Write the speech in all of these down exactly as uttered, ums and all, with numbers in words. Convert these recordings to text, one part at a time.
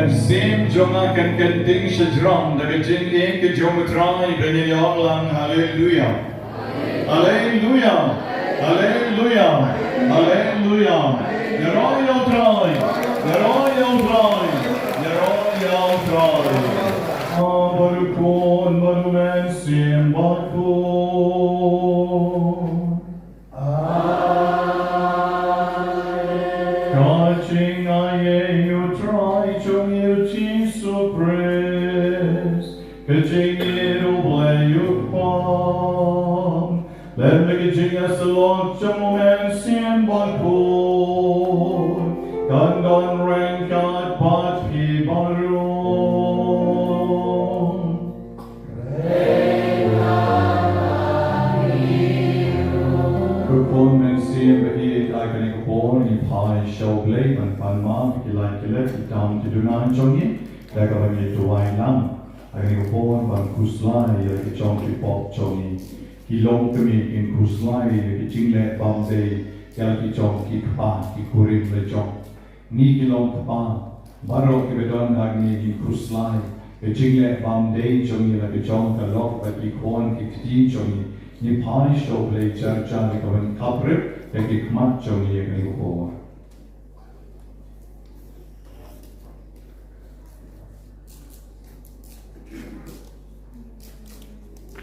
Mynsiem jong nga kan kynting shajrong da ka jingïeit ka jong U Trai ba ngin ïa ong lang haleluya. Haleluya. Haleluya. Haleluya. Ïaroh ïa U Trai. Ïaroh ïa U Trai. Ïaroh ïa U Trai. Bad U Khun bad U Mynsiem Bakhuid. Ka jingaiei U Trai jong ngi U Jisu Khrist, ka jingïeit U Blei U Kpa, lem bad ka jingïasyllok jong U Mynsiem Bakhuid, kan don ryngkat bad phi baroh. Ko Khun Mynsiem Bakhuid, ha kane ka por ngi phai sha U Blei ban pan map ïa ki lait ki let, ki kam ki duna jong ngi, da kaba ngi duwai lang. Ha kane ka por ban khuslai ïa ki jong ki pop jong ngi. Ki longkmie kin khuslai ïa ki jingleh bymdei ïa ki jong ki kpa ki kurim la jong. Ngi ki long kpa baroh kiba don ha ngi, ngin khuslai ka jingleh bymdei jong ngi la ka jong ka lok bad ki khun ki kti jong ngi. Ngi phai sha U Blei jar jar da kaba ngi khaprip da ki khmat jong ngi ha kane ka por.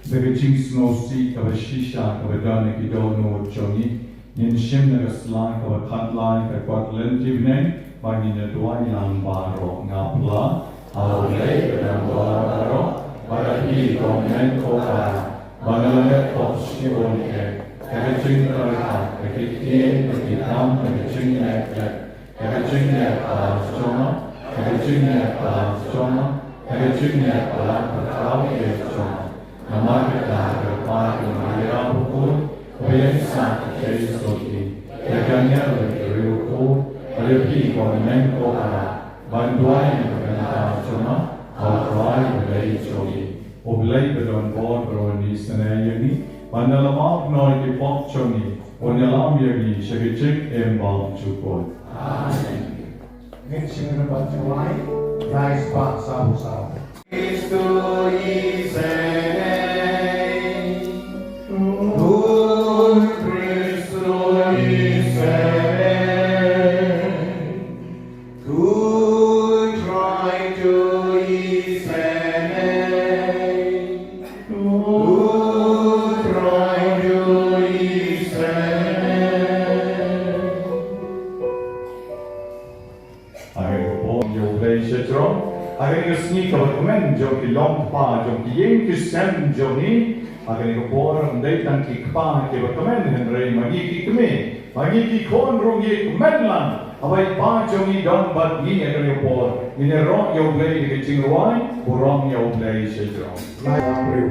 Da ka jingsngewsih kaba shisha kaba don ha ki dohnud jong ngi, ngin shim na ka sla kaba khatlai ka kot lynti bneng, ba ngin ïa duwai lang baroh. Nga phla ha U Blei ba don bor baroh, bad ha phi ko hynmen ko para, ba nga la leh pop shibun eh, da ka jingpyrkhat, da ki ktien, da ki kam, da ka jingleh leh. Da ka jingleh palat jong nga, da ka jingleh palat jong nga, da ka jingleh palat ba khraw ïeit jong nga. Namar kata, ko Kpa jong nga, ïa u Khun, u ïeng sah ha ka kjei sotti, ïa ka ngiar u briew u Khun, bad ïa phi ko hynmen ko para, ban duwai na ka bynta jong nga ha U Trai U Blei jong ngi. U Blei ba don bor, un isynei ïa ngi, ban da la map noh ïa ki pop jong ngi, un ïalam ïa ngi sha ka jingim bymjukut. Amen. Ngin shim ryngkat bad u Trai, Trai Spah Saw Saw. Kristo isynei, u Kristo isynei. U Trai to isynei. U Trai to isynei. Ha kane ka por ïa U Blei sha jrong. Ha kane ka sngi kaba kmen jong ki long kpa, jong ki ïing ki sem jong ngi. Ha kane ka por ym dei tang ki kpa kiba kmen, hynrei ma ngi ki kmie, ma ngi ki khun ruh ngi kmen lang. Haba i Kpa jong ngi don bad ngi ha kane ka por, ngin ïaroh ïa U Blei da ka jingrwai, burom ïa U Blei sha jrong. Lai lang briew.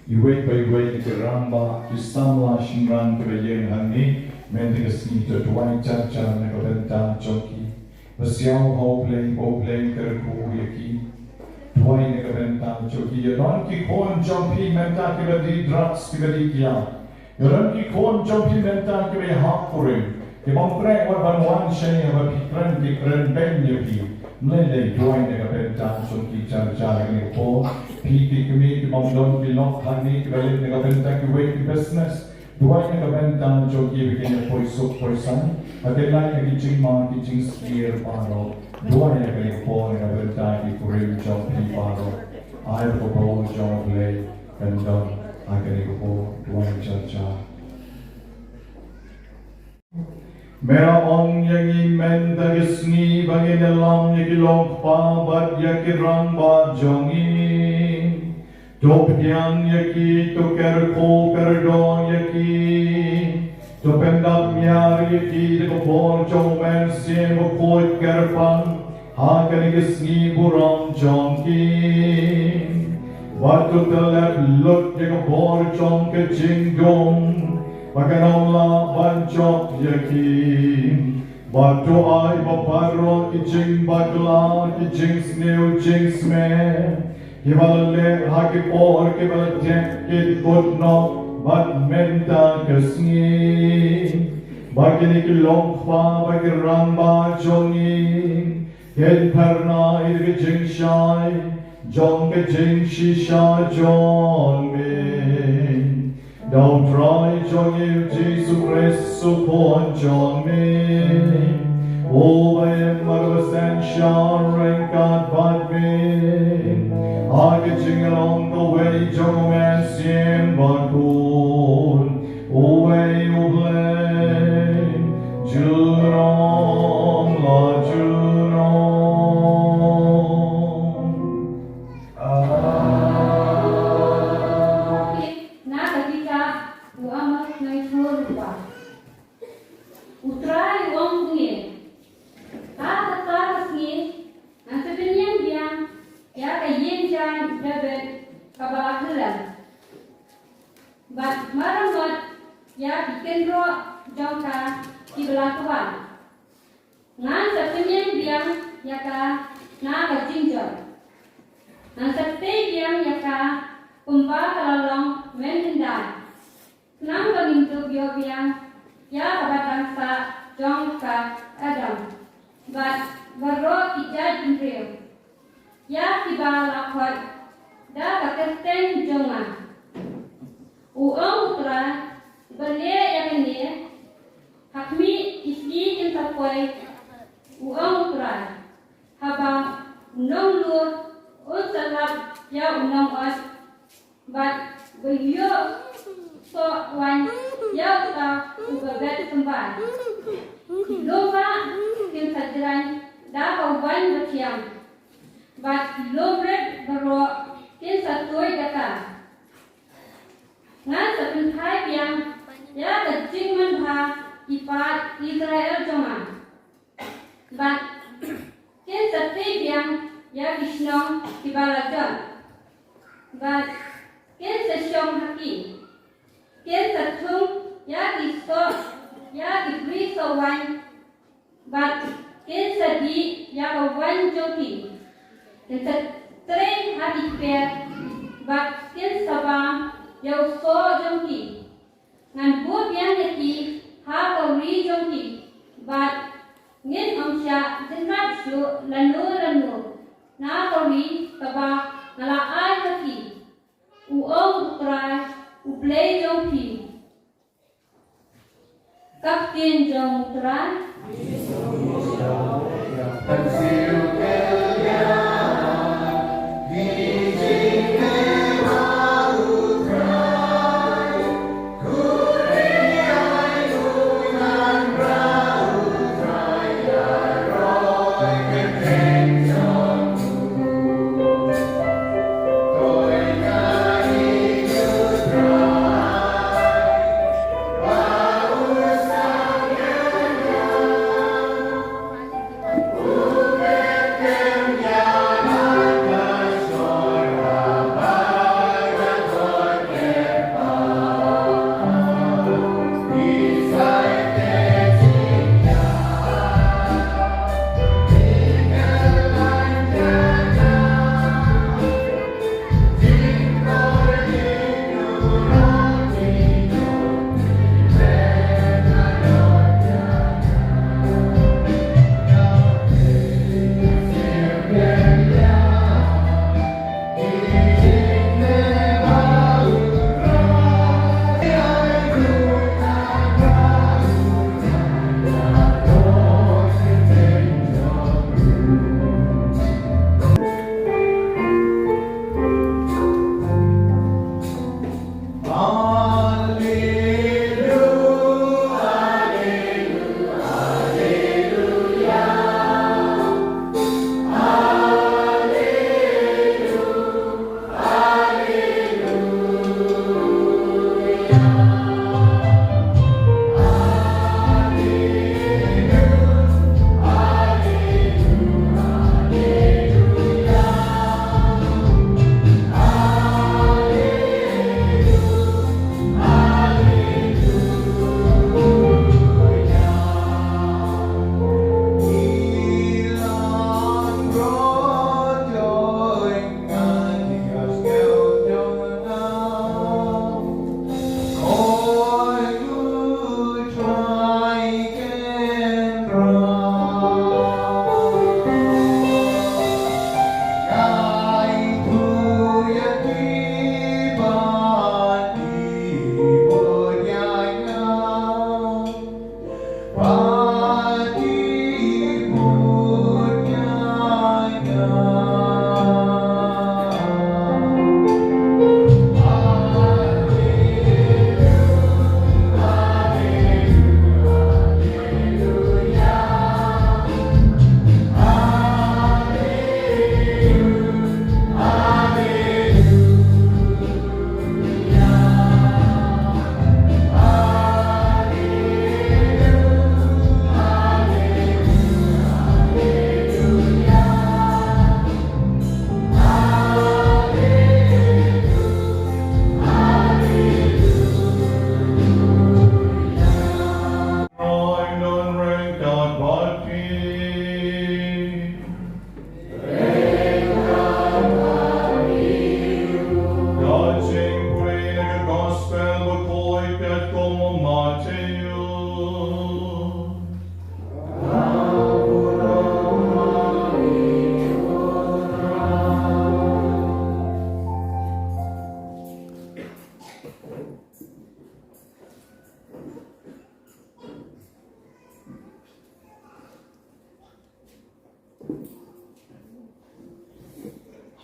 Iwei pa iwei na ki rangbah, ki samla shynrang kiba ïeng hangne mynta ka sngi, to duwai jar jar na ka bynta jong ki. Ba siaw ha U Blei, ba U Blei un kyrkhu ïa ki. Duwai na ka bynta jong ki. Ïa don ki khun jong phi mynta kiba die drugs, kiba die kiad. Ïa don ki khun jong phi mynta kiba ïahap kurim, ki bym treh wat ban wan shane, haba phi kren ki kren beiñ ïa phi. Mlei lei, duwai na ka bynta jong ki jar jar ha kane ka por. Phi ki kmie ki bym don ki lok hangne, kiba leit na ka bynta kiwei ki business, duwai na ka bynta jong ki ba kin ïa poi suk poi san. Ha kane ka jingma ki jingsheptieng baroh, duwai ha kane ka por na ka bynta ki kurim jong phi baroh. Ai ba ka bor jong U Blei kan don ha kane ka por, duwai jar jar. Me la ong ïa ngi mynta ka sngi ba ngin ïalam ïa ki longkpa bad ïa ki rangbah jong ngi. To pdiang ïa ki, to kyrkhu kyrdoh ïa ki, to pyndap miar ïa ki da ka bor jong U Mynsiem Bakhuid kyrpang ha kane ka sngi burom jong ki. Bad to tyllep lut ïa ka bor jong ka jingdum ba kan ym lah ban jop ïa ki. Bad to ai ba baroh ki jingbakla, ki jingsniew jingsmeh kiba la leh ha ki por kiba la dep, kin kut noh bad mynta ka sngi. Ba kine ki longkpa bad ki rangbah jong ngi kin pyrnai ïa ka jingshai jong ka jingshisha jong me. Da U Trai jong ngi U Jisu Khrist U Khun jong me, uba im bad uba synshar ryngkat bad me ha ka jinglong kawei jong U Mynsiem Bakhuid, uwei U Blei, junom la junom. Amen. Na ka jingïaid u Amos Naithur Rupa. U Trai u ong kumne: Ha kata ka sngi ngan sa pynïeng biang ïa ka ïing jaiñ David kaba la khlem, bad maramot ïa ki kynroh jong ka kiba la kba. Ngan sa pynïeng biang ïa ka na ka jingjop. Ngan sa tei biang ïa ka kumba ka la long mynhyndai, khnang ba ngin dup ïoh biang ïa kaba dang sah jong ka Edom bad baroh ki jaitbynriew, ïa kiba la khot da ka kyrteng jong nga, u ong U Trai. Ba leh ïa kane, ha khmih ki sngi kin sa poi, u ong U Trai, haba u nonglur un sa lap ïa u nongod, bad ba ïoh soh waiñ ïa uta uba bet symbai. Ki lum bah kin sa jraiñ da ka waiñ bathiang, bad ki lum rit baroh kin sa tuid da ka. Ngan sa pynphai biang ïa ka jingmanbha ki paid Israel jong nga, bad kin sa tei biang ïa ki shnong kiba la jot, bad kin sa shong ha ki. Kin sa thung ïa ki soh, ïa ki bri soh waiñ, bad kin sa dih ïa ka waiñ jong ki. Kin sa trei ha ki kper, bad kin sa bam ïa u soh jong ki. Ngan buh biang ïa ki ha ka ri jong ki, bad ngin ym shah jynrap shuh lano lano na ka ri kaba nga la ai ha ki, u ong U Trai, U Blei jong phi. Ka ktien jong U Trai.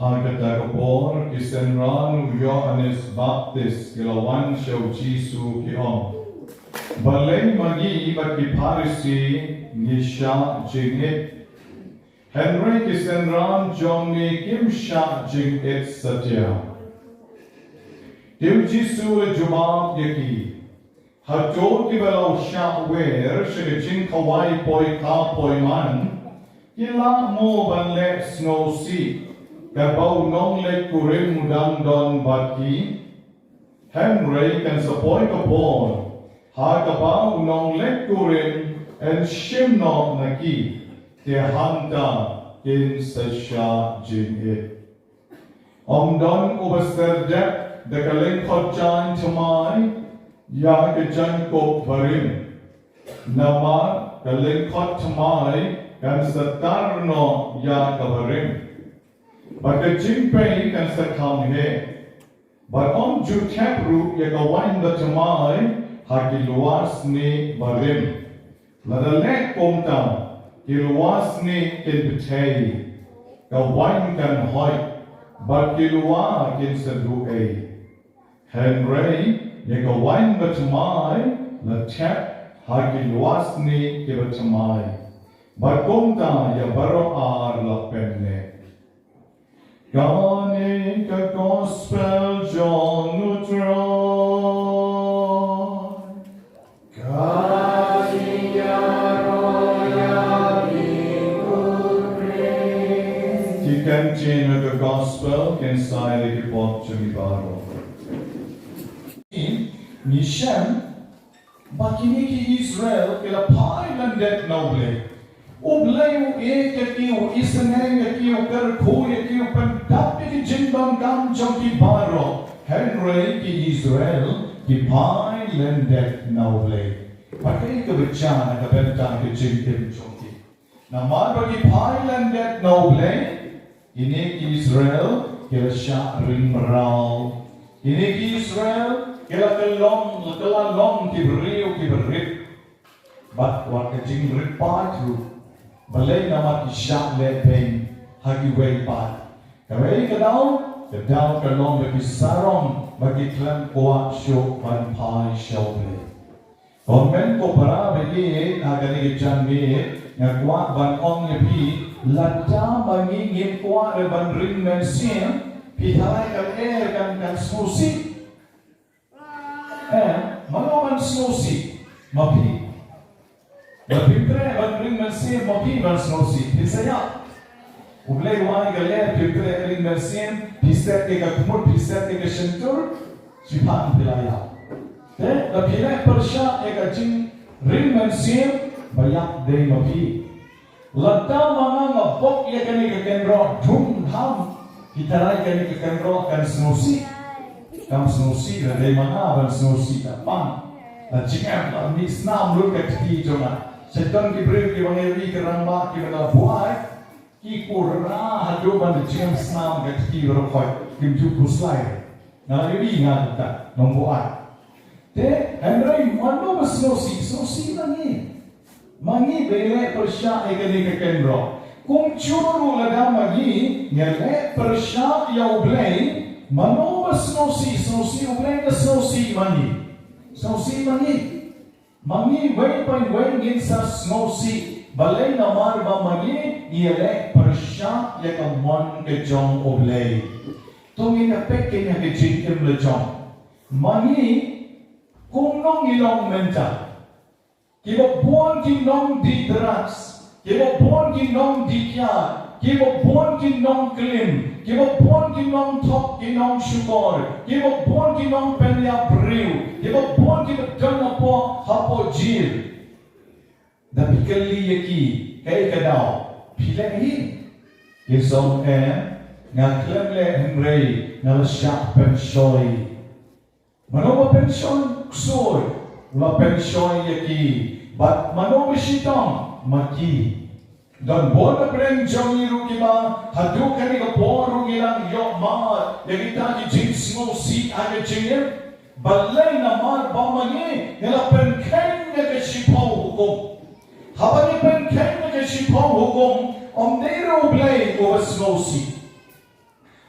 Ha kata ka por ki synran u Ïoannis Baptist ki la wan sha u Jisu, ki ong, balei ma ngi bad ki Pharisi ngi shah jingit, hynrei ki synran jong me kim shah jingit satia? Te u Jisu u la jubab ïa ki, hato kiba la shah wer sha ka jingkhawai poi kha poi man ki lah mo ban leh sngewsih katba u nongleit kurim u dang don bad ki? Hynrei kan sa poi ka por ha kaba u nongleit kurim yn shim noh na ki, te hangta kin sa shah jingit. Ym don uba sderdep da ka lyngkhot jaiñ thymmai ïa ka jaiñkup barim, namar ka lyngkhot thymmai kan sa tar noh ïa ka barim, bad ka jingpei kan sa kham heh. Bad ym ju thep ruh ïa ka waiñ bathymmai ha ki lwar snieh barim. Lada leh kumta, ki lwar snieh kin bthei, ka waiñ kan hoit, bad ki lwar kin sa duh ei. Hynrei ïa ka waiñ bathymmai la thep ha ki lwar snieh kiba thymmai, bad kumta ïa baroh ar la pynleh. Kane ka gospel jong U Trai. Ka jingïaroh ïa ngi, ko Khrist. Ki ktien jong ka gospel kin sa ai ïa ki pop jong ngi baroh. Ngi shem ba kine ki Israel ki la phai lyndet na U Blei. U Blei u ïeit ïa ki, u isynei ïa ki, u kyrkhu ïa ki, u pyndap ïa ki jingdonkam jong ki baroh. Hynrei ki Israel ki phai lyndet na U Blei. Bad kaei kaba jia na ka bynta ka jingim jong ki? Namar ba ki phai lyndet na U Blei, kine ki Israel ki la shah ring mraw. Kine ki Israel ki la kyllon, ki la long ki briew kiba rit. Bad wat ka jingrit paid ruh. Balei? Namar ki shah leh beiñ ha kiwei pat. Kawei ka daw, ka daw ka long ba ki sarong, ba ki khlem kwah shuh ban phai sha U Blei. Kong men ko para ba ïeit, ha kane ka janmiet nga kwah ban ong ïa phi, lada ma ngi ngim kwah re ban ring mynsiem, phi tharai ka lyer kan, kan sngewsih? Eh, mano ban sngewsih? Ma phi. Lada phim treh ban ring mynsiem, ma phi ban sngewsih? Phin sa ïap. U Blei u ai ka lyer, phim treh ring mynsiem, phi set ïa ka khmut, phi set ïa ka shyntur, shiphang phi la ïap. Te lada phi leh pyrshah ïa ka jingring mynsiem, ba ïap dei ma phi. Lada ma nga nga bok ïa kane ka kynroh, dhum dham, phi tharai kane ka kynroh kan sngewsih? Kam sngewsih. Lada dei ma nga ban sngewsih, la pang, la jingem, la mih snam lut ka kti jong nga. Sa don ki briew kiba nga ïohi, ki rangbah kiba la buaid, ki kura haduh ban da jingem snam ka kti baroh khoit, kim ju khuslai. Nga la ïohi nga kumta, nongbuaid. Te hynrei mano ba sngewsih? Sngewsih ma ngi. Ma ngi ba ngi leh pyrshah ïa kane ka kynroh. Kumjuh ruh lada ma ngi ngi leh pyrshah ïa U Blei, mano ba sngewsih? Sngewsih U Blei ne sngewsih ma ngi? Sngewsih ma ngi. Ma ngi wei pa wei ngin sa sngewsih. Balei? Namar ba ma ngi ngi leh pyrshah ïa ka mon ka jong U Blei. To ngin ïa peit kane ha ka jingim la jong ma ngi. Kumno ngi long mynta? Kiba bun ki nongdih drugs, kiba bun ki nongdih kiad, kiba bun ki nongklim, kiba bun ki nongthok, ki nongshukor, kiba bun ki nongpynïap briew, kiba bun kiba don hapoh, hapoh jil. Da phi kylli ïa ki, kaei ka daw, phi leh hi? Ki ong, eh, nga khlem leh, hynrei nga la shah pynshoi. Mano ba pynshoi? Ksuid. U la pynshoi ïa ki. Bad mano ba shitom? Ma ki. Don bun na pdeng jong ngi ruh kiba haduh kane ka por ruh ngi dang ïoh mad ïa kita ki jingsngewsih ha ka jingim. Balei? Namar ba ma ngi ngi la pynkheiñ ïa ka shiphew hukum. Haba ngi pynkheiñ ïa ka shiphew hukum, ym dei ruh U Blei uba sngewsih.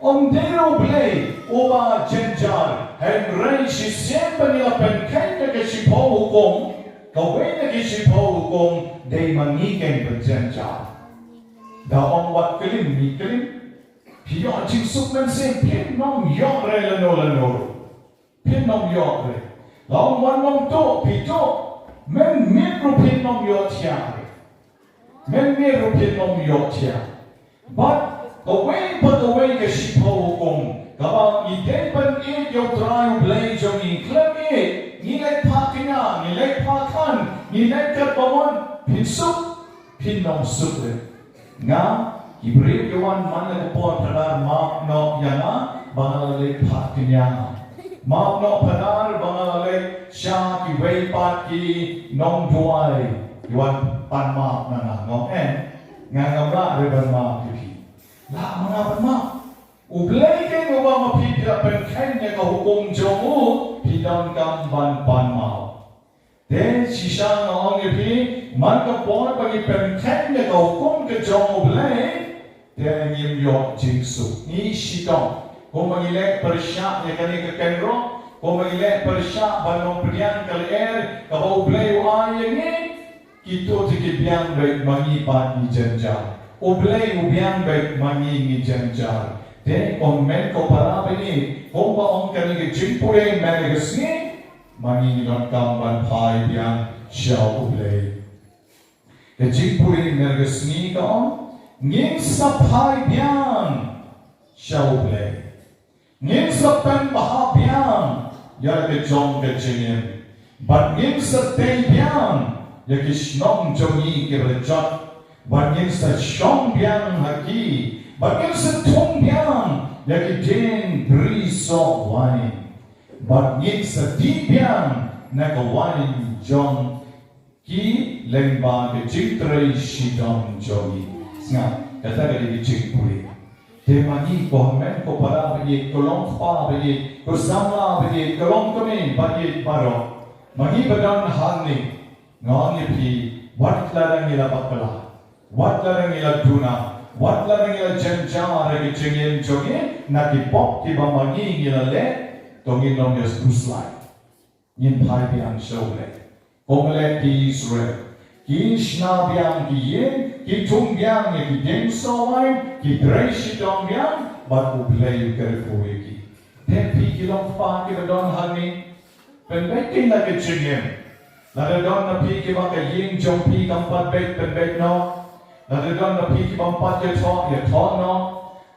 Ym dei ruh U Blei uba jynjar, hynrei shisien ba ngi la pynkheiñ ïa ka shiphew hukum, kawei na ki shiphew hukum dei ma ngi keiñ ban jynjar. Da ong wat klim ngi klim, phi ïoh jingsuk mynsiem, phin ym ïoh re lano lano ruh. Phin ym ïoh re. La ong wan ym tuh, phi tuh. Men miet ruh phin ym ïoh thiah re. Men miet ruh phin ym ïoh thiah. Bad kawei pa kawei ka shiphew hukum, kaba ngi dei ban ïeit ïa U Trai U Blei jong ngi, khlem ïeit, ngi leit phah kñia, ngi leit phah khan, ngi leit katba mon, phin suk, phin ym suk re. Nga, ki briew ki wan man la ka por, Phadar, map noh ïa nga ba nga la leit phah kñia. Map noh Phadar ba nga la leit sha kiwei pat ki nongduwai, ki wan pan map na nga. Nga ong em, nga ngam lah re ban map ïa phi. Lah ma nga ban map. U Blei keiñ uba ma phi, phi la pynkheiñ ïa ka hukum jong u, phi donkam ban pan map. Te shisha nga ong ïa phi, man ka por ba ngi pynkheiñ ïa ka hukum ka jong U Blei, te ngim ïoh jingsuk. Ngi shitom. Kumba ngi leh pyrshah ïa kane ka kynroh, kumba ngi leh pyrshah ban ym pdiang ka lyer kaba U Blei u ai ïa ngi, kito te ki biang beit, ma ngi pat ngi jynjar. U Blei u biang beit, ma ngi ngi jynjar. Te ko hynmen ko para baieit, kumba ong kane ka jingpule mynne ka sngi, ma ngi ngi donkam ban phai biang sha U Blei. Ka jingpule mynne ka sngi ka ong, ngin sa phai biang sha U Blei. Ngin sa pynbha biang ïa ka jong ka jingim. Bad ngin sa tei biang ïa ki shnong jong ngi kiba la jot. Bad ngin sa shong biang ha ki. Bad ngin sa thung biang ïa ki dieng bri soh wain. Bad ngin sa dih biang na ka wain jong ki lyngba ka jingtrei shitom jong ngi. Sngap, kata ka dei ka jingpule. Te ma ngi ko hynmen ko para baieit, ko longkpa baieit, ko samla baieit, ko longkmie baieit baroh, ma ngi ba don hangne, nga ong ïa phi, wat lada ngi la bakla, wat lada ngi la duna, wat lada ngi la jynjar ha ka jingim jong ngi na ki pop kiba ma ngi ngi la leh, to ngin ym ïa khuslai. Ngin phai biang sha U Blei. Kumba leh ki Israel. Ki shna biang ki ïing, ki thung biang ïa ki dieng soh wain, ki trei shitom biang, bad U Blei u kyrkhu ïa ki. Te phi ki longkpa kiba don hangne, pynbeit keiñ la ka jingim. Lada don na phi kiba ka ïing jong phi kam pat beit, pynbeit noh. Lada don na phi kibym pat ïathoh, ïathoh noh.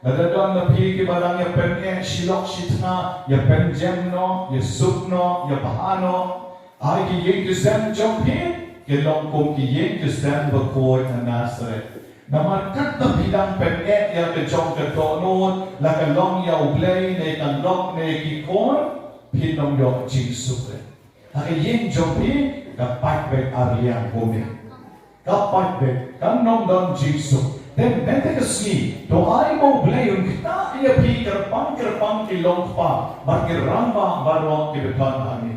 Lada don na phi kiba dang ïa pyneh shi lok shi tnga, ïa pynjem noh, ïa suk noh, ïa bha noh. Ai ki ïing ki sem jong phi ki long kum ki ïing ki sem bakhuid ha Nasareth. Namar katba phi dang pyneh ïa ka jong ka dohnud, la ka long ïa U Blei ne ka lok ne ki khun, phin ym ïoh jingsuk re. Ha ka ïing jong phi ka pait beit arliang kumne. Ka pait beit, kan ym don jingsuk. Te mynta ka sngi, to ai ba U Blei un ktah ïa phi kyrpang kyrpang ki longkpa bad ki rangbah baroh kiba don hangne.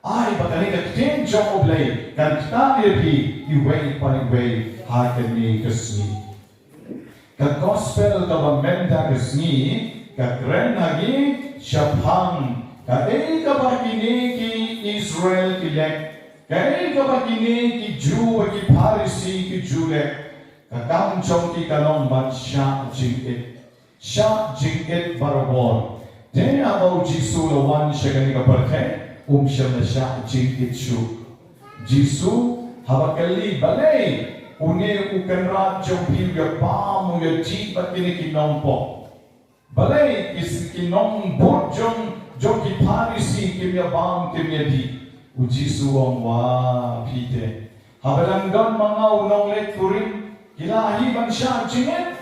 Ai ba kane ka ktien jong U Blei kan ktah ïa phi iwei pa iwei ha kane ka sngi. Ka gospel kaba mynta ka sngi ka kren ha ngi shaphang kaei kaba kine ki Israel ki leh, kaei kaba kine ki Jiw bad ki Pharisi ki ju leh. Ka kam jong ki ka long ban shah jingit. Shah jingit barabor. Te haba U Jisu u la wan sha kane ka pyrthei, um shym la shah jingit shuh. Jisu haba kylli balei une u kynrad jong phi u ïa bam u ïa dih bad kine ki nongpop, balei ki, ki nongbud jong, jong ki Pharisi kim ïa bam kim ïa dih, U Jisu u ong, wa phi te, haba dang don ma nga u nongleit kurim, ki la hi ban shah jingit?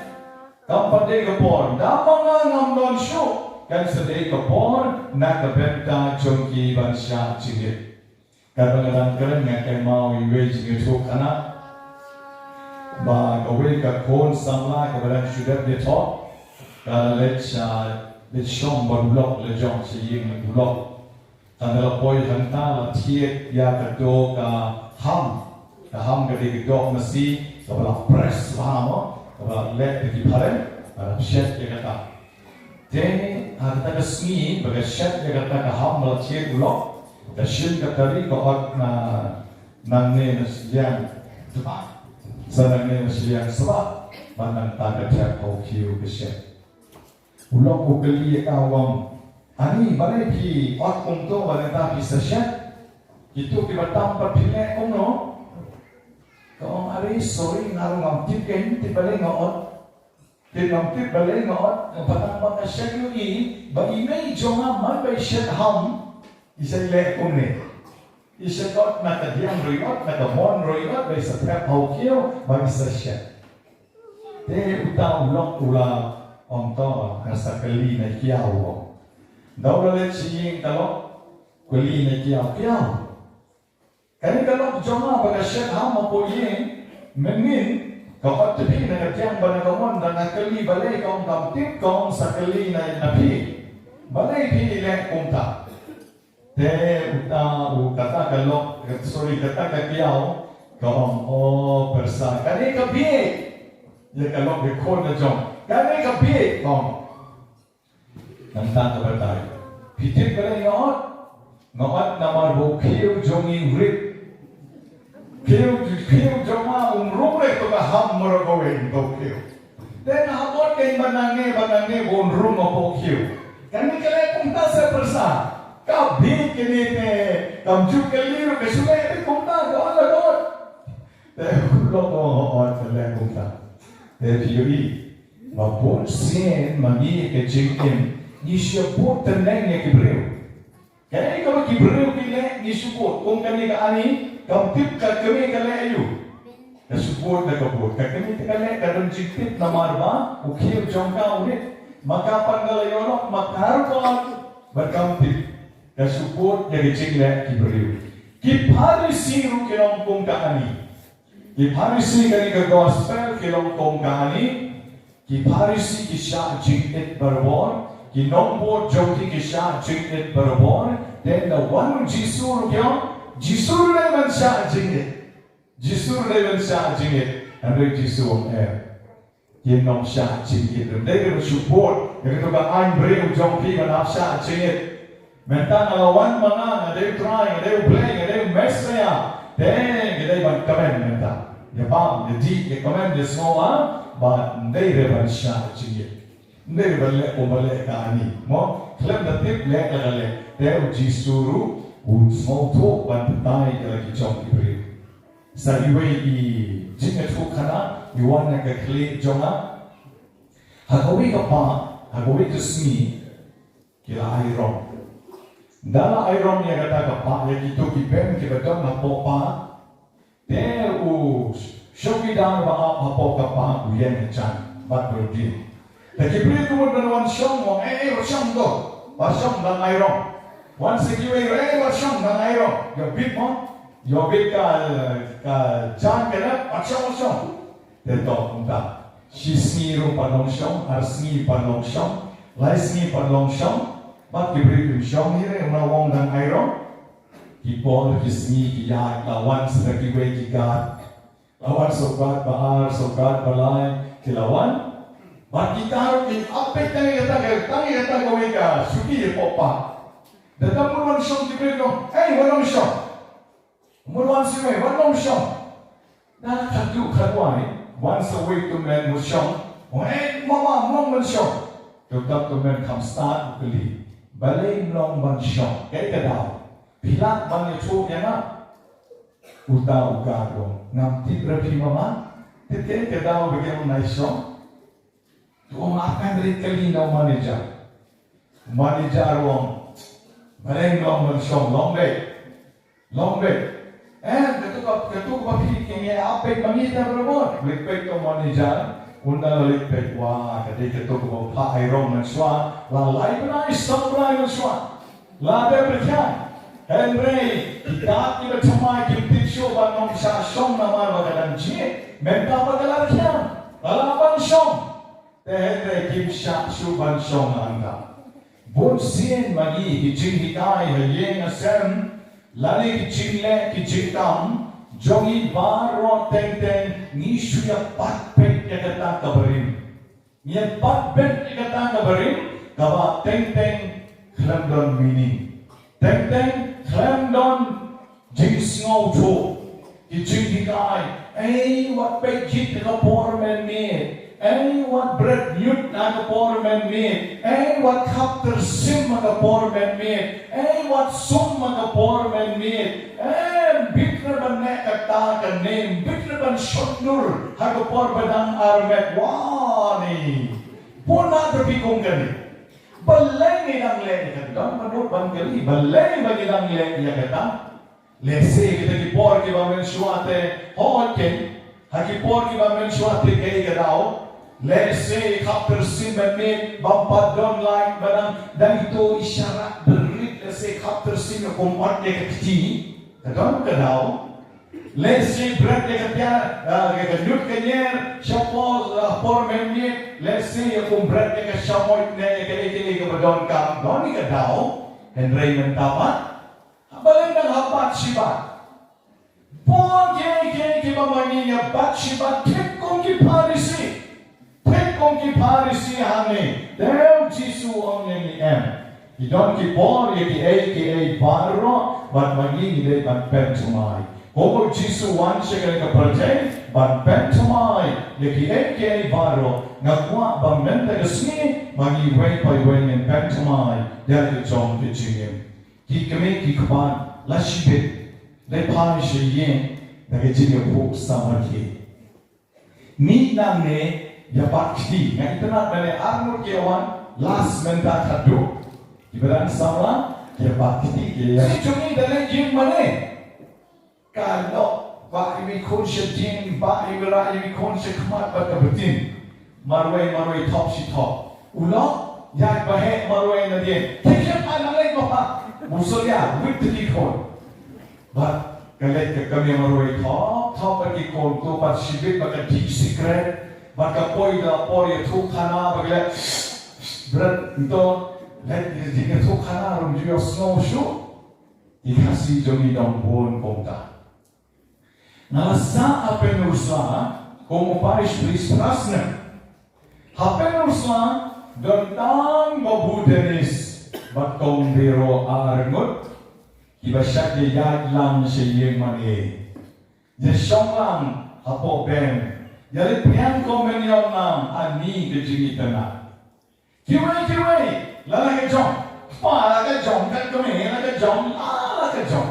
Kam pat dei ka por. Da ma nga ngam don shuh, kan sa dei ka por na ka bynta jong ki ban shah jingit. Katba nga dang kren nga kynmaw iwei i jingïathuhkhana ba kawei ka khun samla kaba dang shu dep ïathoh ka la leit sha, leit shong bad u lok, la jong sha ïing u lok. Haba la poi hangta la thied ïa kato ka ham. Ka ham ka dei ka doh masi kaba la press bha mo, kaba la leh da ki phareng, kaba la pshet ïa kata. Te ha kata ka sngi ba ka shet ïa kata ka ham ba la thied u lok, ka shim ka tari, ka ot na nangne na shiliang sba, sa nangne na shiliang sba, ba nangta ka thep ha u khiew ka shet. U lok u kylli ïa ka, u ong, ani, balei phi ot kumto, ba nangta phi sa shet? Kito kiba tam pat phi leh kumno? Ka ong, are, sorry, nga ruh ngam tip, ngam tip balei nga ot. Te ngam tip balei nga ot, nga pat tang ba nga shet ïohi ba i mei jong nga man ba i shet ham, i sa leh kumne. I shet ot na ka diang ruh i ot, na ka mon ruh i ot, ba i sa thep ha u khiew ba i sa shet. Te uta u lok u la ong, to nga sa kylli na i kiaw, u ong. Da u la leit sha ïing ka lok, kylli na i kiaw, kiaw, kane ka lok jong nga ba ka shet ham hapoh ïing mynnin, ka ot te phi na ka diang bad na ka mon, da nga kylli balei ka ong kam tip, ka ong sa kylli na, na phi. Balei phi leh kumta? Te uta u, kata ka lok, sorry, kata ka kiaw ka ong, o pyrsa, kane ka bieit. Ïa ka lok ka khun ka jong, kane ka bieit, ka ong. Nangta ka batai, phi tip balei nga ot? Nga ot namar ba u khiew jong ngi u rit. Khiew, khiew jong nga um rung re to ka ham marwei to khiew. Te nga hap ot kein ba nangne ba nangne ba un rung hapoh khiew. Kane ka leh kumta sa pyrsa. Ka bieit kane te, kam ju kylli ruh, ka shu leh kumta, ka ot la ka ot. Te u lok u ong, hooid, ka leh kumta. Te phi ïohi ba bun sien ma ngi ha ka jingim ngi shu bud tngen ïa ki briew. Kaei kaba ki briew ki leh ngi shu bud. Kum kane ka Ani, kam tip ka kmie ka leh aïu. Ka shu bud da ka bud. Ka kmie te ka leh ka don jingtip namar ba u khiew jong ka u rit. Ma ka pat ka la ïoh lok, ma ka ruh ka ot bad kam tip. Ka shu bud ïa ka jingleh ki briew. Ki Pharisi ruh ki long kum ka Ani. Ki Pharisi, kane ka gospel, ki long kum ka Ani. Ki Pharisi ki shah jingit barabor, ki nongbud jong ki ki shah jingit barabor. Te ynda wan u Jisu ruh ki ong, Jisu ruh dei ban shah jingit. Jisu ruh dei ban shah jingit. Hynrei Jisu u ong, em, kim nym shah jingit. Ym dei ban shu bud ïa kato ka aiñ briew jong phi ban ap shah jingit. Mynta nga la wan ma nga, nga dei u Trai, nga dei u Blei, nga dei u Messaïah. Te nga dei ban kmen mynta. Ïa bam, ïa dih, ïa kmen, ïa sngewbha, bad ym dei re ban shah jingit. Ym dei re ban leh kumba leh ka Ani. Mo, khlem da tip leh ka leh. Te u Jisu ruh u sngewthuh ban batai ïa la ki jong ki briew. Sa iwei i jingïathuhkhana i wan na ka khlieh jong nga. Ha kawei ka park, ha kawei ka sngi, ki la ai rong. Ynda la ai rong ïa kata ka park, ïa kito ki bem kiba don hapoh park, te u chowkidar ba ap hapoh ka park u ïeng ha jan bad u ong, te ki briew ki mut ban wan shong, u ong, eh, eh, wat shong to, wat shong, dang ai rong. Wan sa kiwei, eh, wat shong, dang ai rong. Ïoh bit mo, ïoh bit ka, ka jan ka dap, wat shong, wat shong. Te to kumta. Shi sngi ruh pat long shong, ar sngi pat long shong, lai sngi pat long shong. Bad ki briew kim shong hi re, u na ong dang ai rong. Ki por ki sngi ki ïaid, la wan sa kiwei ki guard. La wan sa u guard ba ar, sa u guard ba lai, ki la wan. Bad kita ruh ki ap peit tang ïa kata ka, tang ïa kata kawei ka shuki hapoh park. Da ka mut wan shong ki briew ki ong, ei, wat long shong. Mut wan sa iwei, wat long shong. Da khatduh khatwai, wan sa uwei u tymmen mut shong. Ong, eh, mama, ym long ban shong. Te uta u tymmen kham stad u kylli, balei ym long ban shong? Kaei ka daw? Phi lah ban ïathuh ïa nga? Uta u guard u ong, ngam tip re phi mama. Te kaei ka daw ba ki ong nai shong? Te u ong, ap, ngan rit kylli na u manager. U manager u ong, balei ym long ban shong, long beit. Long beit. Eh, kato ka, kato kaba phi, ki ngi ap beit ma ngi te barabor. Leit peit ka manager, ynda la leit peit, wah, ka dei kato kaba phah ai rong mynshuwa, la lai bnai, sawphew bnai mynshuwa. La dep rkhiang. Hynrei ki guard kiba thymmai kim tip shuh ba nong shah shong namar ba ka dang jied. Mynta ba ka la rkhiang, ka lah ban shong. Te hynrei kim shah shuh ban shong hangta. Bun sien ma ngi ki jinghikai ha ïing ha sem lane ki jingleh ki jingkam jong ngi baroh teng teng ngi shu ïa pat beit ïa kata kaba rim. Ngi ïa pat beit ïa kata kaba rim, Kaba teng teng khlem don meaning. Teng teng khlem don jingsngewthuh. Ki jinghikai, ei wat peit jit ha ka por mynmiet. Ei wat bret ñiut ha ka por mynmiet. Ei wat khap tyrsim ha ka por mynmiet. Ei wat sum ha ka por mynmiet. Em bit re ban neh kata kane, bit re ban shondur ha ka por ba dang armet. Wa ni. Bun na te phi kum kane. Balei ngi dang leh ïa kata? Don ba nud ban kylli. Balei ba ngi dang leh ïa kata? Lehse kita ki por kiba mynshuwa te, hooid kein, ha ki por kiba mynshuwa te kaei ka daw. Lehse khap tyrsim mynmiet bym pat don light, ba dang, dang ito i sharak brit, lehse khap tyrsim ïa kum ot ïa ka kti. Ka don ka daw. Lehse bret ïa ka tiar, ah, ïa ka ñiut ka ñier, sha por, ah, por mynmiet, lehse ïa kum bret ïa ka shamoit ne ïa kaei kaei kaba donkam, don ïa ka daw. Hynrei mynta pat, balei nang ha bat shi bat? Bun kiei kiei kiba ma ngi ïa bat shi bat, thik kum ki Pharisi. Thik kum ki Pharisi hangne. Te u Jisu u ong ïa ngi, em, ki don ki por ïa kiei kiei baroh, bad ma ngi ngi dei ban pynthymmai. Kumba u Jisu u wan sha kane ka pyrthei ban pynthymmai ïa kiei kiei baroh. Nga kwah ba mynta ka sngi ma ngi iwei pa iwei ngin pynthymmai ïa ka jong ka jingim. Ki kmie ki kpa, la shibit, leit phai sha ïing da ka jingïaphuh samrkhie. Mih nangne ïa bat kti, nga itynnad mynne ar ngut ki wan, last mynta khatduh. Kiba dang samla, ïa bat kti ki ïa. Ki jong ngi da leit ïing mane. Ka lok, bah ïa i khun sha ïing, bah ïa i rah ïa i khun sha khmat bad ka btin. Marwei marwei, thop shi thop. U lok ïaid ba heh marwei nadien. Thik sha pha nang leit ba pha. Musolia wit ki khun. Bad ka leit ka kmie marwei, thop thop bad ki khun, to bad shibit bad ka deep secret. Bad ka poi da por ïathuhkhana bad ka leit bret nto. Leit ïathuhkhana ruh ym ju ïohsngew shuh. Ki Khasi jong ngi dang bun kumta. Nga la sah ha Pynursla kum u parish priest phra snem. Ha Pynursla don tang Babu Dennis bad Kong Biro, ar ngut kiba shait ïaid lang sha ïing mane. Ïa shong lang hapoh bench, ïa leit pdiang komunion lang, ani ka jingitynnad. Kiwei kiwei la la ka jong, kpa la ka jong, ka kmie la ka jong, la la ka jong.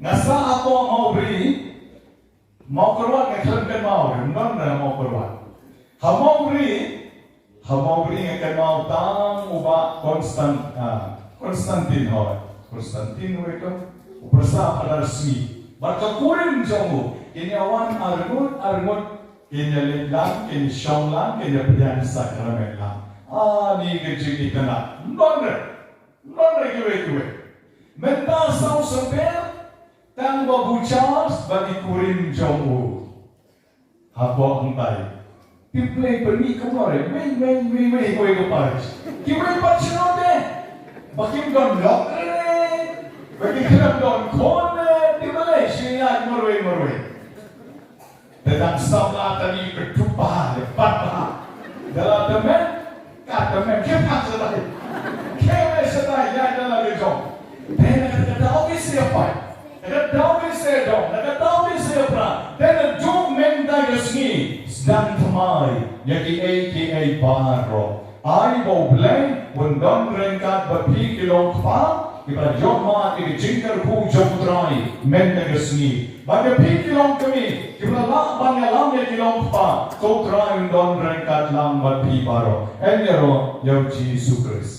Nga sah hapoh Mawbri, Mawkyrwat nga khlem kynmaw, ym don re Mawkyrwat. Ha Mawbri, ha Mawbri nga kynmaw tang u Bah Constant, ah, Constantine, hooid. Constantine uwei to, u pyrsa Phadar Sngi. Bad ka kurim jong u, kin ïa wan ar ngut ar ngut, kin ïa leit lang, kin ïa shong lang, kin ïa pdiang sakramen lang. Ani ka jingitynnad. Ym don re. Ym don re kiwei kiwei. Mynta saw symbai, tang Babu Charles bad i kurim jong u. Hapoh hangtai. Tip lei pynmih kumno re. Wei, wei, wei, wei, wei ka parish. Kiwei pat shnong te. Ba kim don lok re. Ba kim khlem don khun re. Tip lei shnong marwei marwei. Te dang samla tani ka tupa le pat ba. Da la tymmen, ka tymmen, ke pat shatai. Ke me shatai, ïa da la ke jong. Te na ka daw ki se pai. Na ka daw ki se dong, na ka daw ki se pra. Te na juk mynta ka sngi, sdang thymmai ïa kiei kiei baroh. Ai ba U Blei un don ryngkat bad phi ki longkpa kiba ïohmad ïa ka jingkyrkhu jong U Trai mynta ka sngi. Bad ïa phi ki longkmie kiba lah ban ïalam ïa ki longkpa, to U Trai un don ryngkat lang bad phi baroh. Yn ïaroh ïa U Jisu Khrist.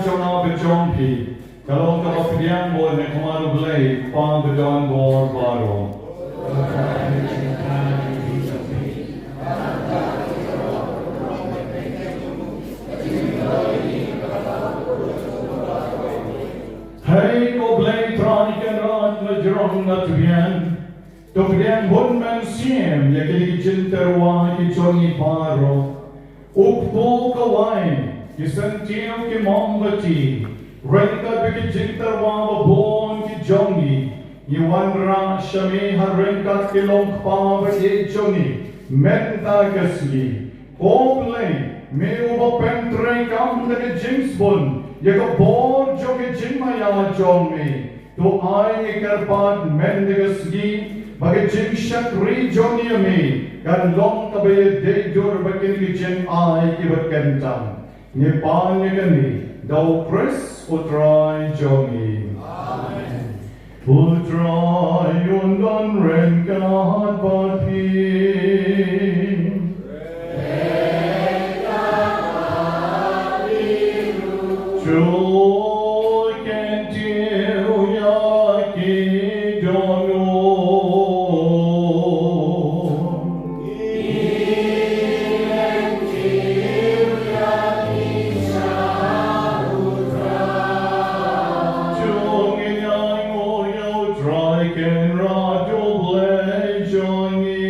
jong nga bad jong phi ka long kaba pdiang bun ha khmat U Blei, U Kpa badonbor baroh. Hei ko Blei Trai Kynrad, la jrong, la tbian. To pdiang bun mynsiem ïa kine ki jingtyrwa ki jong ngi baroh. U kpu kawei, ki syntiew, ki mombati, ryngkat bad ki jingtyrwa ba bun ki jong ngi, ngi wanrah sha me ha ryngkat ki longkpa ba ïeit jong ngi mynta ka sngi. Ko Blei, me uba pyntreikam da ka jingsbun ïa ka bor jong ka jingmaïa jong me, to ai ngi kyrpad mynta ka sngi ba ka jingshakri jong ngi ïa me kan long kaba ïadei dur bad kine ki jingai kiba kyntang. Ngi pan ïa kane da U Khrist U Trai jong ngi. Amen. U Trai un don ryngkat bad phi. To kyntiew ïa ki dohnud. To ngin ïa nguh ïa U Trai Kynrad U Blei jong ngi.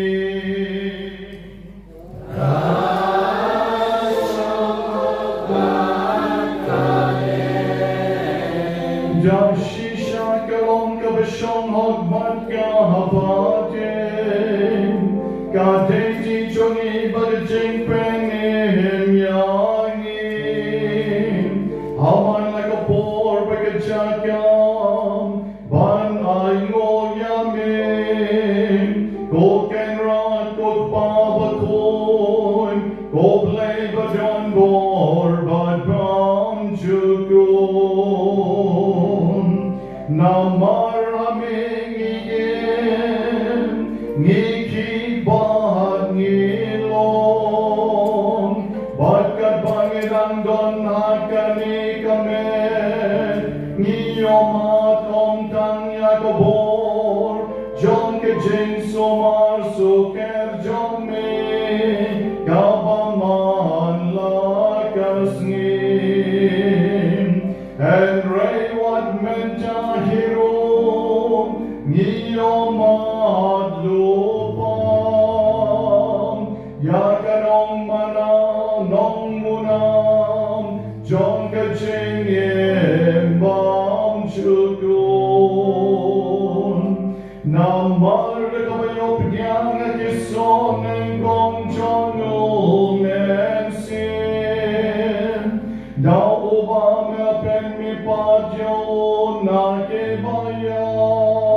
Da shisha ka long kaba shong hok bad kaba teng, ka dei jong ngi bad ka jingpynim ïa ngi. Ha man la ka por bad ka jaka, ban ai nguh ïa me, ko Kynrad, ko Kpa bakhuid, ko Blei badonbor bad bymjukut. Namar ha me ngi im, ngi khih bad ngi long. Bad katba ngi dang don ha kane ka met, ngi ïohmad ym tang ïa ka bor jong ka jingsumar sukher jong me, kaba man la ka sngi. Hynrei wat mynta hi ruh ngi ïohmad lypa ïa ka nongmanna nongmuna jong ka jingim bymjukut. Namar kaba ïoh pdiang ha ki soh nyngkong jong U Mynsiem, da uba me pynmih pat ïa u na ki baïong,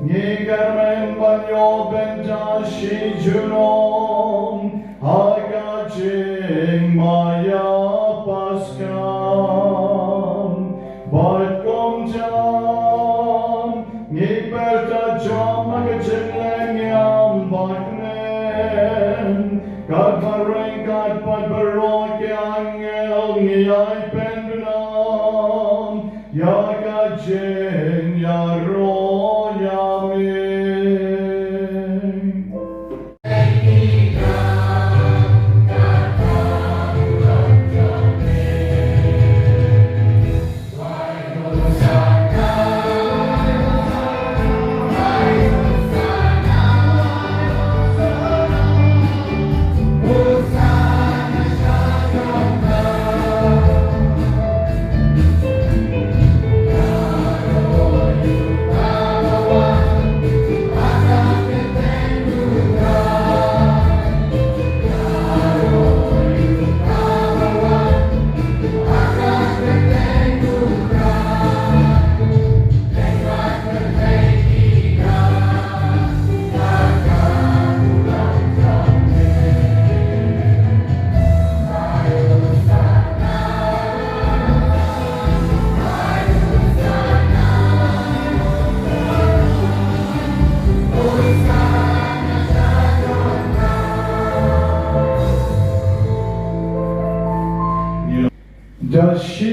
ngi kyrmen ban ïoh bynta shi junom ha ka jingmaïa Paskha. Bad kumta ngi pyrta jam ha ka jingleh niam ba kmen, katba ryngkat bad baroh ki angel ngi ai pynbna ïa ka jingïaroh ïa me.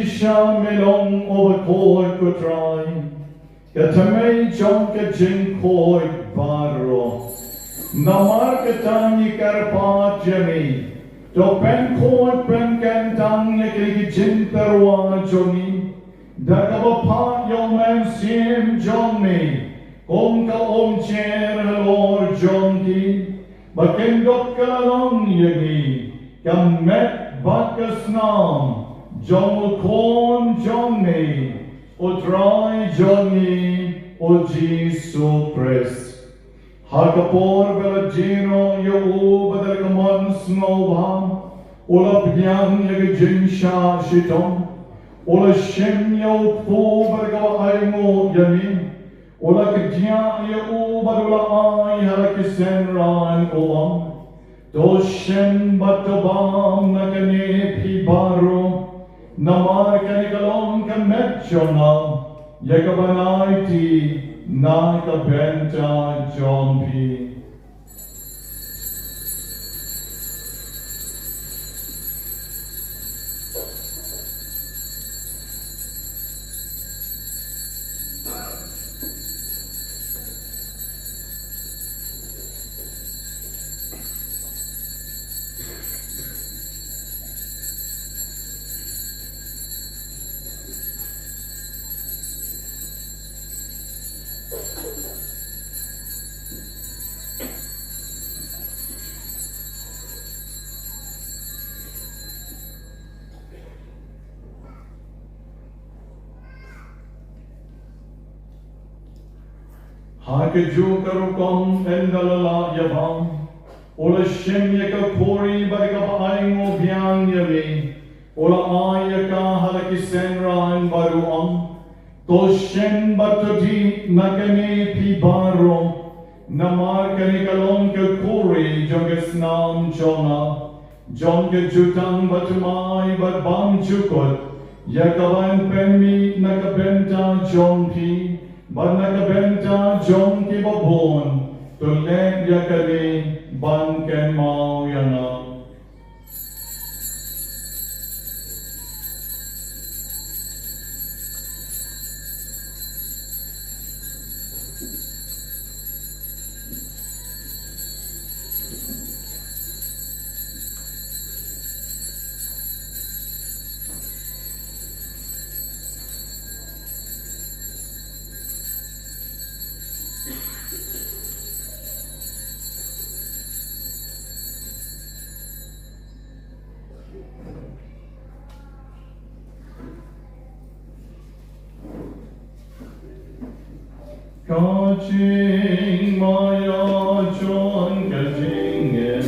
Shisha me long uba khuid, ko Trai, ka thymmei jong ka jingkhuid baroh. Namar kata ngi kyrpad ïa me, to pynkhuid pynkyntang ïa kine ki jingtyrwa jong ngi da kaba phah ïa u Mynsiem jong me kum ka umjer halor jong ki, ba kin dap ka la long ïa ngi ka met bad ka snam jong u Khun jong me, u Trai jong ngi, u Jisu Khrist. Ha ka por ba la jia noh ïa u bad da ka mon sngewbha, u la pdiang ïa ka jingshah shitom, u la shim ïa u kpu bad da kaba ainguh ïa ngi, u la kdiah ïa u bad u la ai ha la ki synran, u ong: To shen bad to bam na kane phi baroh, namar kane ka long ka met jong nga, ïa kaba ngan aiti na ka bynta jong phi. Ha kajuh ka rukom, ynda la lah ïa bam, u la shim ïa ka khuri bad da kaba ainguh biang ïa me, u la ai ïa ka ha la ki synran bad u ong: To shen bad to dih na kane phi baroh, namar kane ka long ka khuri jong ka snam jong nga, jong ka jutang bathymmai bad bymjukut, ïa kaban pynmih na ka bynta jong phi bad na ka bynta jong kiba bun. To leh ïa kane ban kynmaw ïa nga. Ka jingmaïa jong ka jingim.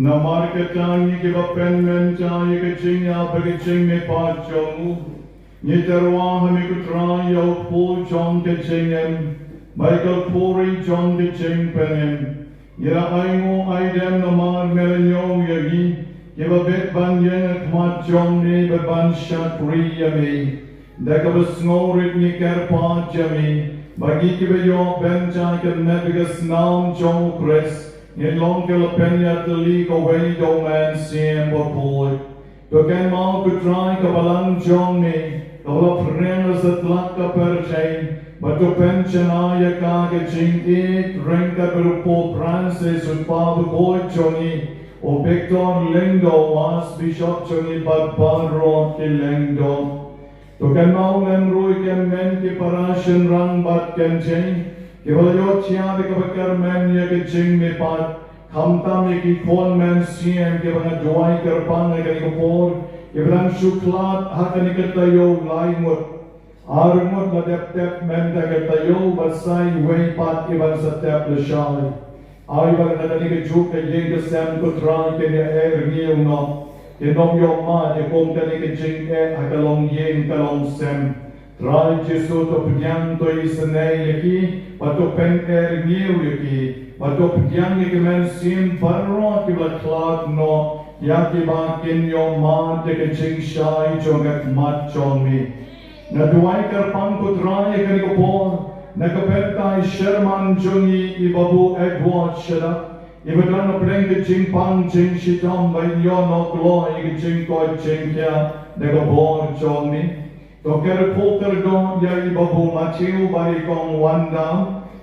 Namar kata ngi kiba pynmynta ïa ka jingïap bad ka jingmihpat jong u, ngi tyrwa ha me ko Trai ïa u kpu jong ka jingim bad ïa ka khuri jong ka jingpynim. Ngi la ainguh aidem namar me la ñiew ïa ngi kiba bit ban ïeng ha khmat jong me bad ban shakri ïa me. Da kaba sngewrit ngi kyrpad ïa me ba ngi kiba ïoh bynta ïa ka met bad ka snam jong u Khrist, ngin long ki la pynïatylli kawei da u Mynsiem Bakhuid. To kynmaw ko Trai ka balang jong me kaba la pyrshang la satlak ka pyrthei, bad to pynshai ïa ka ha ka jingïeit ryngkat bad u Pope Francis, u Kpa Bakhuid jong ngi, u Victor Lyngdoh, u Archbishop jong ngi bad baroh ki lyngdoh. To kynmaw lem ruh ïa ki hynmen ki para shynrang bad kynthei kiba la ïohthiah da kaba kyrmen ïa ka jingmihpat, khamtam ïa ki khun mynsiem kiba nga duwai kyrpang ha kane ka por, kiba dang shu khlad ha kane ka taïew lai ngut. Arngut la dep tep mynta ka taïew bad sa iwei pat iban sa tep lashai. Ai ba na kane kajuh ka ïing ka sem ko Trai kin ïa eh rngiew noh. Kin ym ïoh mad ïa kum kane ka jingeh ha ka longïing ka longsem. Trai Jisu to pdiang to isynei ïa ki bad to pyneh rngiew ïa ki bad to pdiang ïa ki mynsiem baroh kiba la khlad noh ïa kiba kin ïoh mad ïa ka jingshai jong ka khmat jong me. Nga duwai kyrpang ko Trai ïa kane ka por na ka bynta i sherman jong ngi i Babu Edward Shaddap iba don na pdeng ka jingpang jingshitom ba in ïoh noh kloi ïa ka jingkoit jingkhiah da ka bor jong me. To kyrkhu kyrdoh ïa i Babu Matthew bad i Kong Wanda,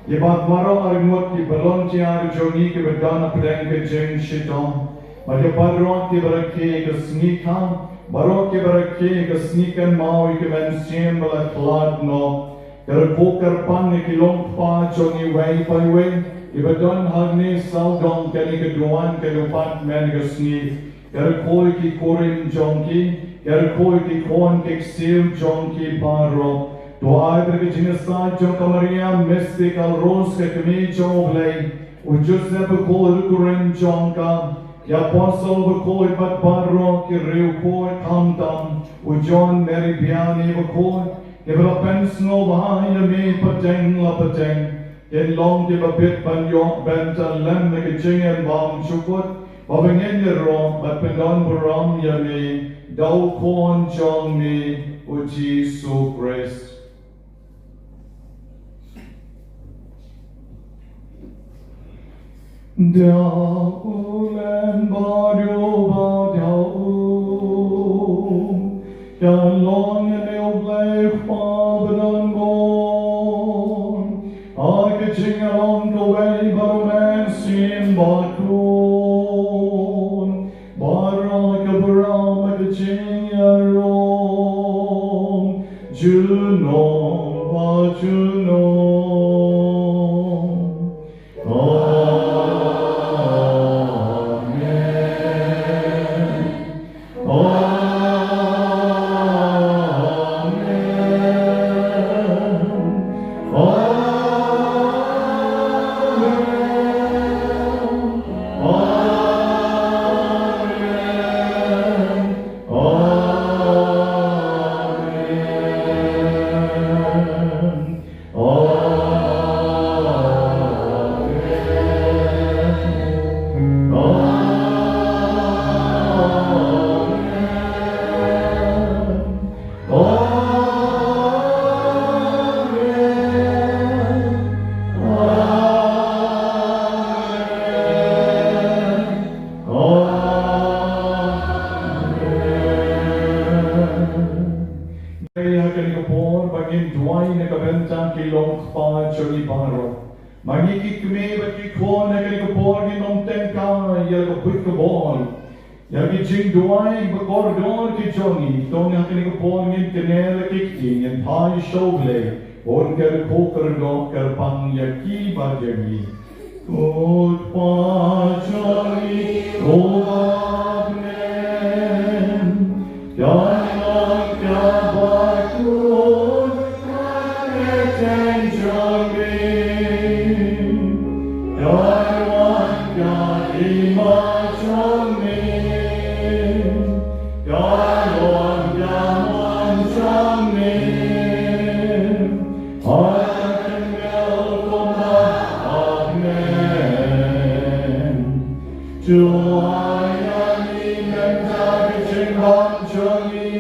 ïa baroh arngut ki volunteer jong ngi kiba don na pdeng ka jingshitom. Bad ïa baroh kiba rakhe ka sngi kha, baroh kiba rakhe ka sngi kynmaw ïa ki mynsiem ba la khlad noh. Kyrkhu kyrpang ïa ki longkpa jong ngi iwei pa iwei iba don hangne sawdong kane ka duwan kane u pat mynta ka sngi. Kyrkhu ïa ki kurim jong ki, kyrkhu ïa ki khun ki ksiew jong ki baroh. To ai ba ka jingïasaid jong ka Maria Mystical Rose ka kmie jong U Blei, u Joseph bakhuid u kurim jong ka, ki apostol bakhuid bad baroh ki riewkhuid khamtam, u John Mary Vianney bakhuid, kiba la pynsngewbha ïa me pateng la pateng. Kin long kiba bit ban ïoh ban ïalam na ka jingim bymjukut, ba ngin ïaroh bad pyndonburom ïa me da u Khun jong me u Jisu Khrist. Da u lem ba u ba da u. Ka long ïa me u Blei Kpa ba don bor. Ha ka jingïalong kawei bad u Mynsiem Bakhuid. Baroh ka burom bad ka jingïaroh. Junom ba junom. Amen. Amen. Amen. Amen. Amen. Amen. Ngi ha kane ka por ba ngin duwai na ka bynta ki longkpa jong ngi baroh. Ma ngi ki kmie bad ki khun ha kane ka por ngin ym tyngkai ïa ka buit ka bor, ïa ki jingduwai ba kordor ki jong ngi. To ha kane ka por ngin kynnoh la ki kti, ngin phai sha U Blei, un kyrkhu kyrdoh kyrpang ïa ki bad ïa ngi. Ko Kpa jong ngi, ko Kpa bymman, don lang ka bakhuid ha ka kyrteng jong me. Don lang ka hima jong me. Don lang ka mon jong me. Amen. Amen. Duwai ïa ngi mynta ka jingbam jong ngi.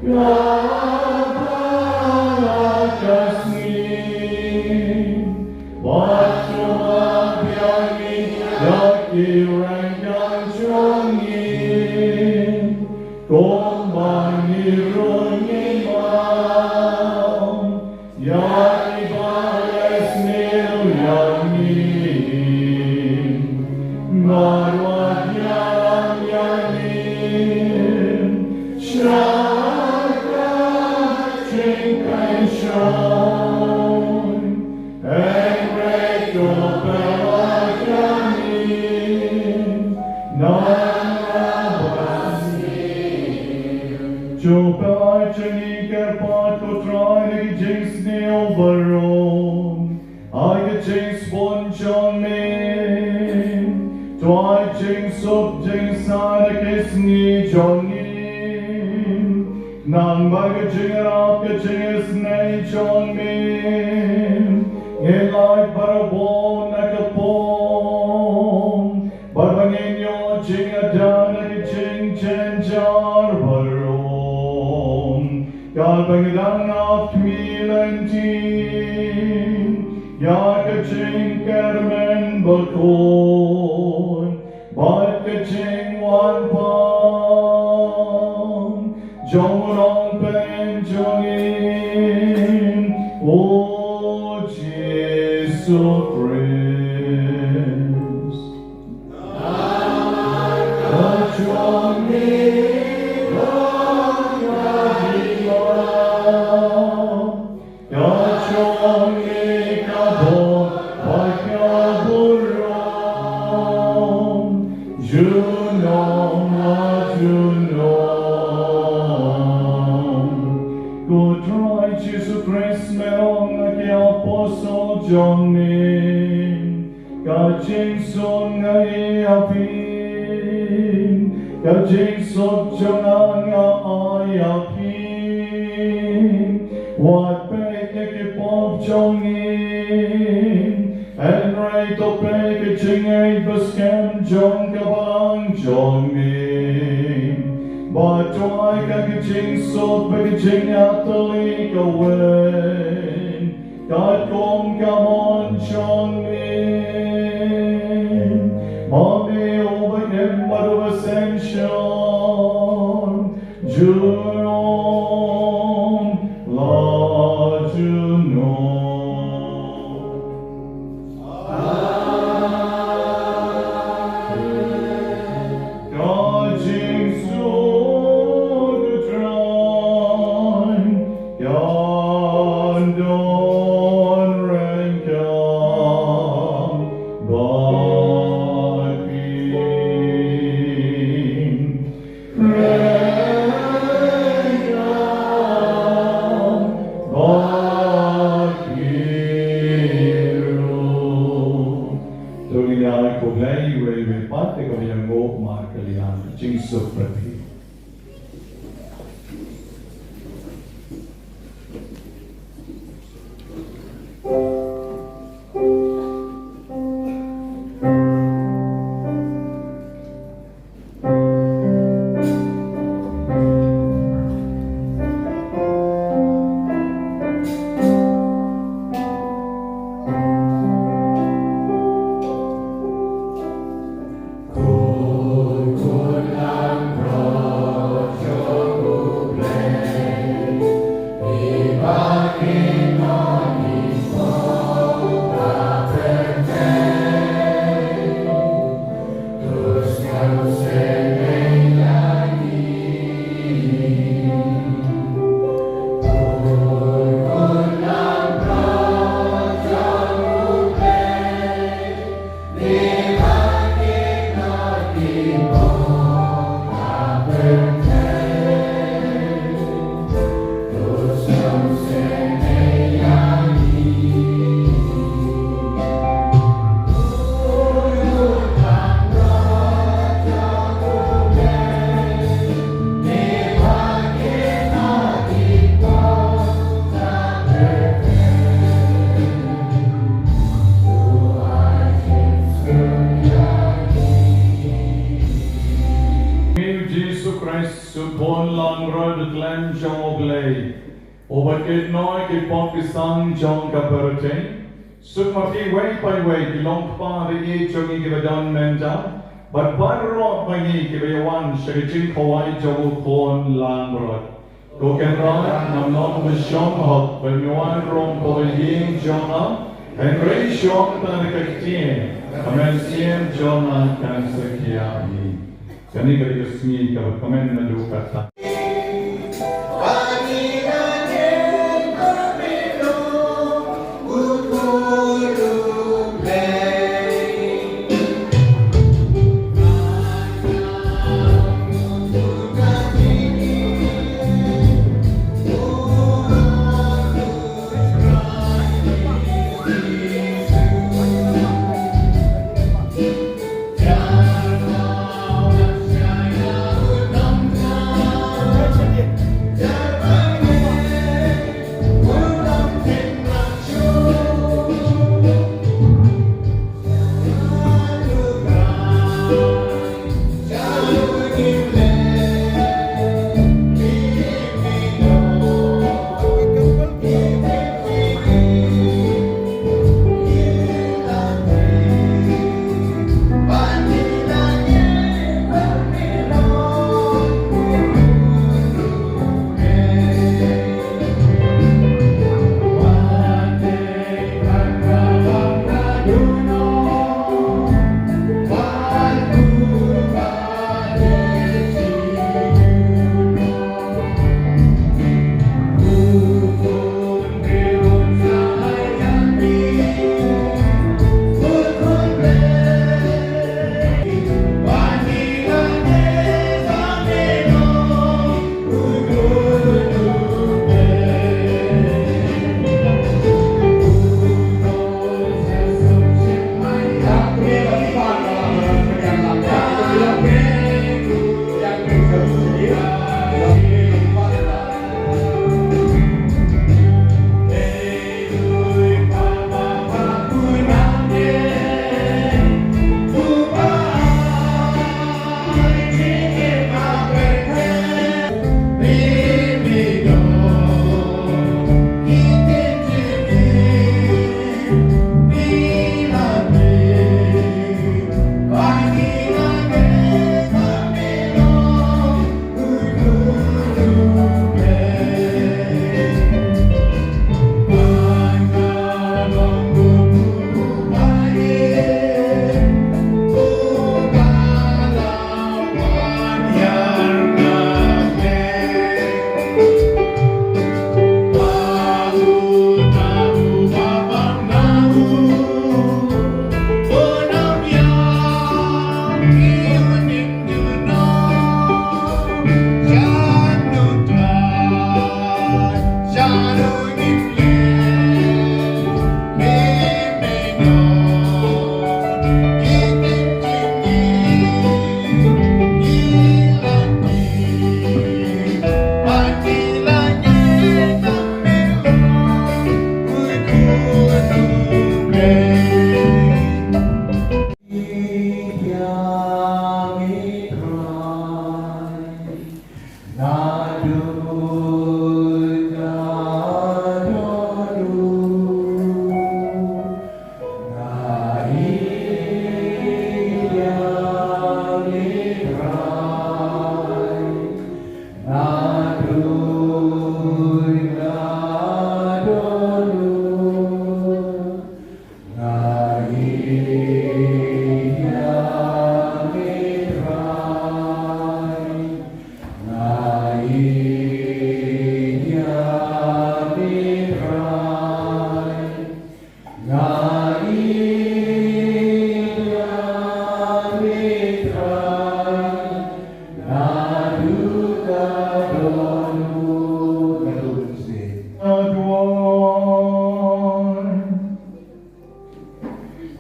Kaba la ka sngi. Wat sumar biang ngi ïa ki ryngkat jong ngi. Kumba ngi ruh ngi map ïa kiba la sniew ïa ngi. Bad wat ïalam ïa ngi sha ka jingkynshoh. Hynrei to pynlait ïa ngi na kaba sniew. To pynlait ïa ngi, Kpa. Ko Trai, na ki jingsniew baroh, ha ka jingsbun jong me, to ai jingsuk jingsaiñ ha ki sngi jong ngi. Namar ka jingïarap ka jingisynei jong me, ngin lait barabor na ka pop, bad ba ngin ïoh jingïada na ki jingjynjar baroh. Katba ngi dang ap khmih lynti ïa ka jingkyrmen bakhuid bad ka jingwan pat jong u Nongpynim jong ngi, u Jisu Khrist. Ko Trai Jisu Khrist, me ong ha ki apostol jong me, ka jingsuk nga ai ïa phi, ka jingsuk jong nga nga ai ïa phi. Wat peit ïa ki pop jong ngi, hynrei to peit ïa ka jingngeit baskhem jong ka balang jong me. Bad to ai ka, ka jingsuk bad ka jingïatylli kawei, katkum ka mon jong me. Ma me uba im bad uba synshar junom la junom. Ka jingsuk U Trai kan don ryngkat bad phi. To ngin ïa khublei iwei iwei pat, te kaba ïanguh markylliang. Jingsuk pat phi. Jisu Khrist, U Khun langbrot u khlem jong U Blei, uba kit noh ïa ki pop ki sang jong ka pyrthei. Suk ma phi iwei pa iwei ki longkpa ba ïeit jong ngi kiba don mynta, bad baroh ma ngi kiba ïawan sha ka jingkhawai jong U Khun langbrot. Ko Kynrad, ngam long uba shong hok ban ïawan rung ha kaba ïing jong nga, hynrei shong tang da ka ktien, ka mynsiem jong nga kan sa khia ïa ngi. Kane ka dei ka sngi kaba kmen naduh katta.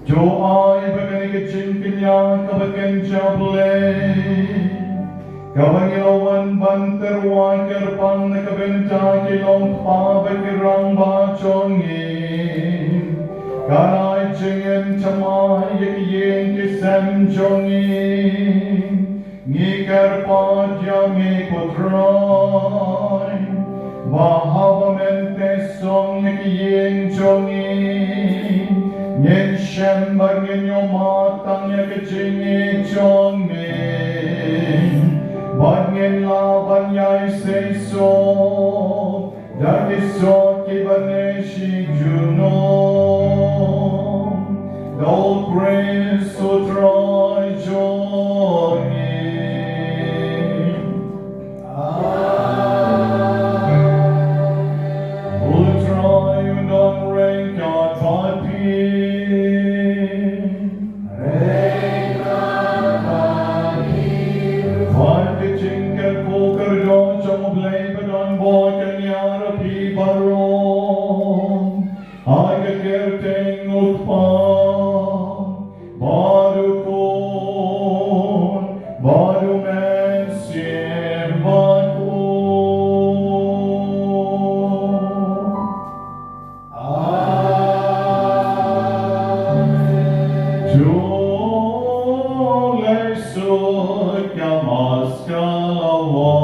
To ai ba kane ka jingkñia kaba kynja Blei, kaba ngi la wan ban tyrwa kyrpang na ka bynta ki longkpa bad ki rangbah jong ngi, kan ai jingim thymmai ïa ki ïing ki sem jong ngi. Ngi kyrpad ïa me ko Trai, ba haba men teh song ïa ki ïing jong ngi, ngin shem bad ngin ïohmad tang ïa ka jingïeit jong me, bad ngin lah ban ïai seisoh da ki soh kiba ne shi junom. Da U Khrist U Trai jong ngi. Amen. U Trai un don ryngkat bad phi. Bad ka jingkyrkhu kyrdoh jong U Blei ba don bor kan ïarap ïa phi baroh. Ha ka kyrteng U Kpa bad U Khun bad U Mynsiem Bakhuid. Amen. To leit suk ïa ka Mass ka la wan.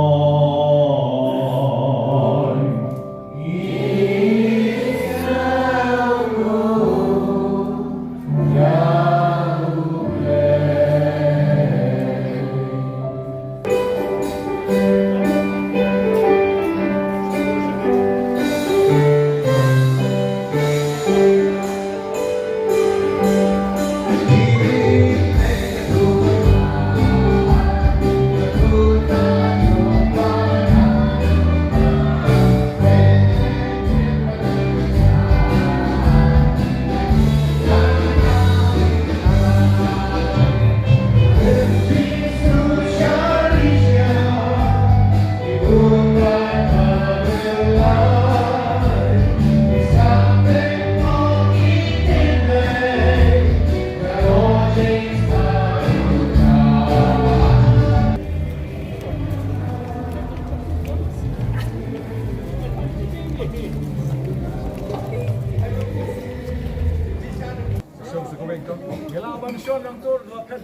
Ngi la ban shon nangta, la phet.